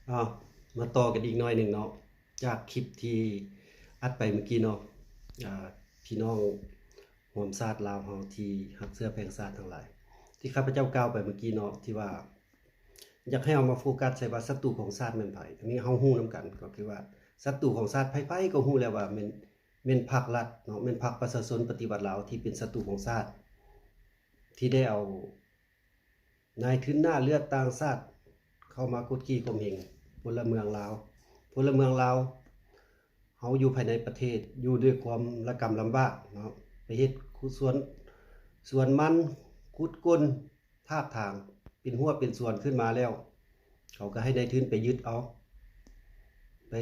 ເອົາ ມາຕໍ່ກັນອີກໜ້ອຍໜຶ່ງເນາະ ຈາກຄລິບທີ່ອັດໄປເມື່ອກີ້ເນາະ. ອາ ພີ່ນ້ອງຮ່ວມຊາດລາວເຮົາທີ່ຮັກເຊື້ອແພງຊາດທັງຫຼາຍ ທີ່ຂ້າພະເຈົ້າກ່າວໄປເມື່ອກີ້ເນາະ ທີ່ວ່າຢາກໃຫ້ເຮົາມາໂຟກັສໃສ່ວ່າສັດຕູຂອງຊາດແມ່ນໃຜ. ອັນນີ້ເຮົາຮູ້ນຳກັນ ກໍຄືວ່າສັດຕູຂອງຊາດໃຜໆກໍຮູ້ແລ້ວວ່າແມ່ນ ແມ່ນພັກລັດເນາະ ແມ່ນພັກປະຊາຊົນປະຕິວັດລາວ ທີ່ເປັນສັດຕູຂອງຊາດ ທີ່ໄດ້ເອົານາຍທຶນໜ້າເລືອດຕ່າງຊາດເຂົ້າມາກົດຂີ່ຂົ່ມເຫງພົນລະເມືອງລາວ. ພົນລະເມືອງລາວເຮົາຢູ່ພາຍໃນປະເທດ ຢູ່ດ້ວຍຄວາມລະກຳລຳບາກເນາະ ໄປເຮັດສວນ ສວນມັນ ຂຸດຄົ້ນ ທາບທາງ ເປັນຮົ້ວເປັນສວນຂຶ້ນມາແລ້ວ ເຂົາກໍໃຫ້ນາຍທຶນໄປຍຶດເອົາ ໄປ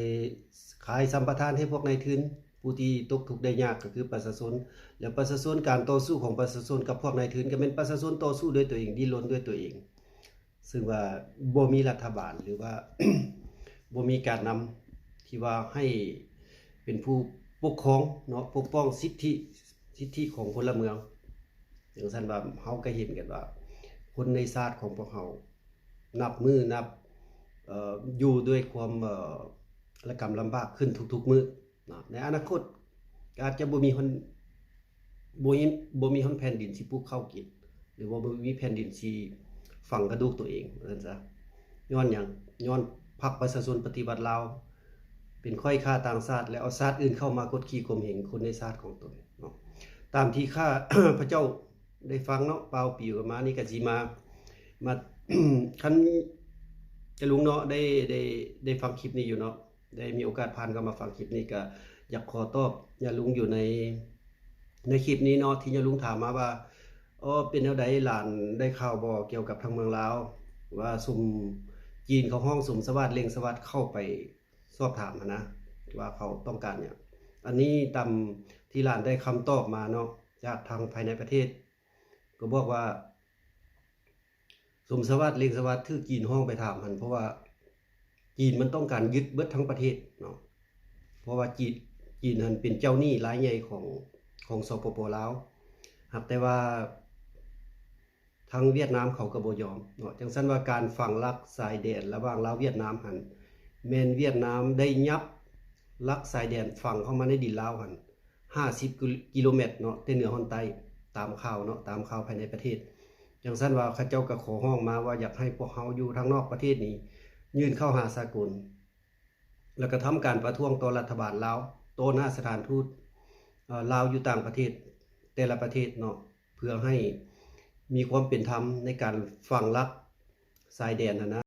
ຂາຍສຳປະທານໃຫ້ພວກນາຍທຶນ ຜູ້ທີ່ຕົກທຸກໄດ້ຍາກກໍຄືປະຊາຊົນ ແລ້ວປະຊາຊົນ ການຕໍ່ສູ້ຂອງປະຊາຊົນກັບພວກນາຍທຶນ ກໍແມ່ນປະຊາຊົນຕໍ່ສູ້ດ້ວຍຕົວເອງ ດີ້ນລົນດ້ວຍຕົວເອງ ຊຶ່ງວ່າບໍ່ມີລັດຖະບານ ຫຼືວ່າ ບໍ່ມີການນຳທີ່ວ່າໃຫ້ເປັນຜູ້ປົກຄອງເນາະ ປົກປ້ອງສິດທິ ສິດທິຂອງພົນລະເມືອງ. ຈັ່ງຊັ້ນວ່າເຮົາກໍເຫັນກັນວ່າ ຄົນໃນຊາດຂອງພວກເຮົາ ນັບມື້ນັບ ເອີ ຢູ່ດ້ວຍຄວາມ ເອີ ລະກຳລຳບາກຂຶ້ນທຸກໆມື້ເນາະ. ໃນອະນາຄົດກໍອາດຈະບໍ່ມີຮອນ ບໍ່ມີ ບໍ່ມີຮອນແຜ່ນດິນຊິປູກເຂົ້າກິນ ຫຼືວ່າບໍ່ມີແຜ່ນດິນຊິຝັງກະດູກຕົວເອງ ວ່າຊັ້ນຊະ. ຍ້ອນຫຍັງ? ຍ້ອນພັກປະຊາຊົນປະຕິວັດລາວ ເປັນຂ້ອຍຂ້າຕ່າງຊາດ ແລ້ວເອົາຊາດອື່ນເຂົ້າມາກົດຂີ່ຂົ່ມເຫງຄົນໃນຊາດຂອງຕົນເນາະ. ຕາມທີ່ຂ້າພະເຈົ້າໄດ້ຟັງເນາະ ປ່າວປີມານີ້ ກໍຊິມາ ມາ ຄັນຈາລຸງເນາະ ໄດ້ ໄດ້ ໄດ້ຟັງຄລິບນີ້ຢູ່ເນາະ ໄດ້ມີໂອກາດຜ່ານເຂົ້າມາຟັງຄລິບນີ້ ກໍຢາກຂໍຕອບຍາລຸງຢູ່ໃນ ໃນຄລິບນີ້ເນາະ ທີ່ຍາລຸງຖາມມາວ່າ ອໍ ເປັນແນວໃດ ຫຼານໄດ້ຂ່າວບໍ່ ກ່ຽວກັບທາງເມືອງລາວ ວ່າຊຸມຈີນເຂົາຮ້ອງ ສຸມສະຫວັດ ເລັ່ງສະຫວັດ ເຂົ້າໄປສອບຖາມຫັ້ນນະ ວ່າເຂົາຕ້ອງການຫຍັງ? ອັນນີ້ຕາມທີ່ຫຼານໄດ້ຄຳຕອບມາເນາະ ຈາກທາງພາຍໃນປະເທດ ກໍບອກວ່າ ສົມສະຫວັດ ເລັ່ງສະຫວັດ ຖືກຈີນຮ້ອງໄປຖາມຫັ້ນ ເພາະວ່າຈີນມັນຕ້ອງການຍຶດເບິດທັງປະເທດເນາະ ເພາະວ່າຈີນ ຈີນຫັ້ນເປັນເຈົ້າໜີ້ລາຍໃຫຍ່ຂອງ ຂອງ ສປປ ລາວ ຫາກແຕ່ວ່າທາງຫວຽດນາມເຂົາກໍບໍ່ຍອມເນາະ. ຈັ່ງຊັ້ນວ່າການຝັງຫຼັກຊາຍແດນລະຫວ່າງລາວຫວຽດນາມຫັ້ນ ແມ່ນຫວຽດນາມໄດ້ຫຍັບຫຼັກຊາຍແດນຝັງເຂົ້າມາໃນດິນລາວຫັ້ນ ຫ້າສິບກິໂລແມັດເນາະ ແຕ່ເໜືອຮອດໃຕ້ ຕາມຂ່າວເນາະ ຕາມຂ່າວພາຍໃນປະເທດ. ຈັ່ງຊັ້ນວ່າເຂົາເຈົ້າກໍຂໍຮ້ອງມາວ່າຢາກໃຫ້ພວກເຮົາຢູ່ທາງນອກປະເທດນີ້ ຍື່ນເຂົ້າຫາສາກົນ ແລ້ວກະທຳການປະທ້ວງຕໍ່ລັດຖະບານລາວ ຕໍ່ໜ້າສະຖານທູດ ເອີ ລາວຢູ່ຕ່າງປະເທດ ແຕ່ລະປະເທດເນາະ ເພື່ອໃຫ້ມີຄວາມເປັນທຳໃນການຝັງຫຼັກຊາຍແດນຫັ້ນນະ.